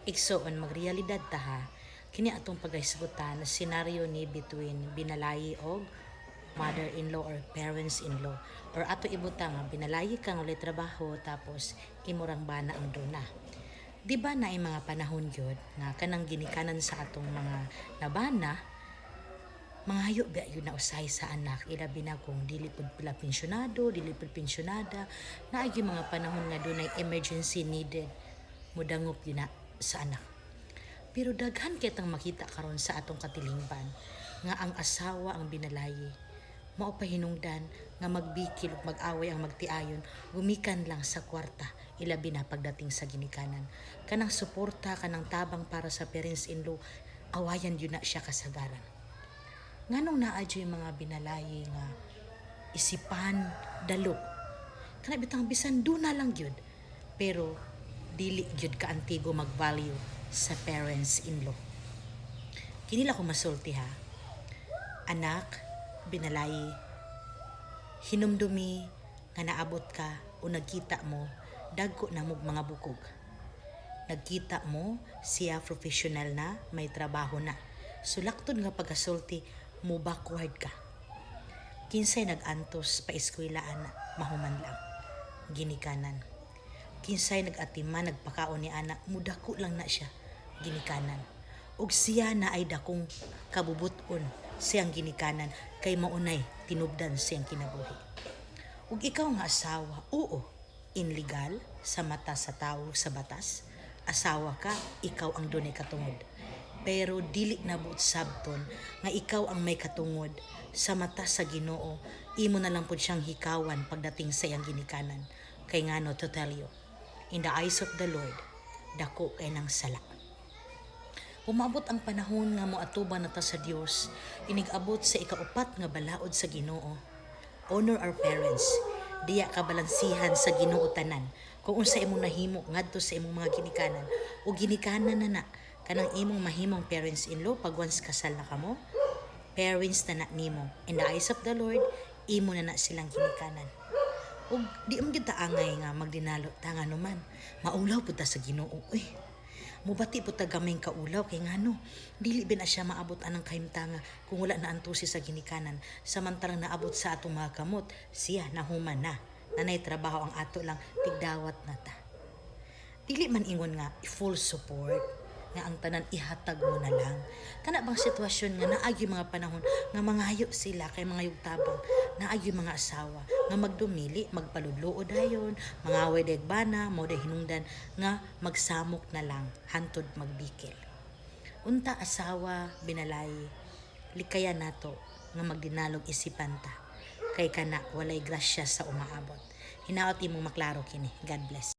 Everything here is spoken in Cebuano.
Igsoon, magrealidad ta ha. Kini atong paghisgutan, senaryo ni between binalayi og mother-in-law or parents-in-law. Or ato ibutang nga binalayi kang walay trabaho, tapos imo rang bana ang duna. Di ba naay mga panahon gyud nga kanang ginikanan sa atong mga nabana, mangayo ba yun na usahay sa anak, ilabi na kung dili pud pila pensyonado, dili pud pensyonada, naay gyud mga panahon nga dunay emergency needed, mudangop yun na sa anak. Pero daghan kay tang makita karon sa atong katilingban nga ang asawa ang binalayi. Mao pa hinungdan nga magbikil ug mag-away ang magtiayon gumikan lang sa kwarta, ilabi na pagdating sa ginikanan. Kanang suporta, kanang tabang para sa parents-in-law, awayan yun na siya kasagaran. Nganong naa juy mga binalayi nga isipan dalo? Kana bitang bisan duna lang gyud, pero dili gyud kaantigo mag-value sa parents-in-law. Kini lang ko masulti ha. Anak, binalayi, hinumdumi nga naabot ka o nagkita mo, dagko na mog mga bukog. Nagkita mo, siya professional na, may trabaho na. Sulaktod nga pagkasulti, mo backward ka. Kinsay nag-antos pa eskwela ana, mahuman lang? Ginikanan. Kinsay nag-atiman, nagpakaon ni ana, mudako lang na siya? Ginikanan. Ug siya na ay dakong kabubuton siyang ginikanan kay maunay tinubdan siyang kinabuhi. Ug ikaw nga asawa, oo, inlegal sa mata sa tao sa batas, asawa ka, ikaw ang dunay katungod. Pero dili na buot sabton nga ikaw ang may katungod sa mata sa Ginoo, imo na lang pud siyang hikawan pagdating sa iyang ginikanan. Kay ngano, to tell you, in the eyes of the Lord, dako kay nang sala. Umabot ang panahon nga moatubang na ta sa Dios, inig-abot sa ikaupat nga balaod sa Ginoo. Honor our parents. Diya ka balansihan sa Ginoo tanan. Kung unsa imong nahimo ngadto sa imong mga ginikanan o ginikanan na na kanang imong mahimong parents-in-law pag once kasal na kamo, parents na na nimo. In the eyes of the Lord, imo na na silang ginikanan. Ug di man gyud ta angay nga magdinalo ta, ngano man maulaw pud ta sa Ginoo. Uy, mubati pud ta gamay kaulaw kay ngano dili ba na siya maabot anang kahimtanga kung wala na antusi sa ginikanan, samantalang naabot sa atong mga kamot, siya nahuman na, nanay trabaho, ang ato lang tigdawat na ta. Dili man ingon nga full support nga ang tanan ihatag mo na lang. Kana bang sitwasyon nga naay mga panahon nga mangayo sila kay mga tabang, naay mga asawa nga magdumili, magpaludluo dayon, mangaway dayag bana, mao day hinungdan nga magsamok na lang hantod magbikil. Unta asawa, binalay, likayan nato nga magdinalog isipan ta kay kana walay grasya sa umaabot. Hinaot imong maklaro kini. God bless.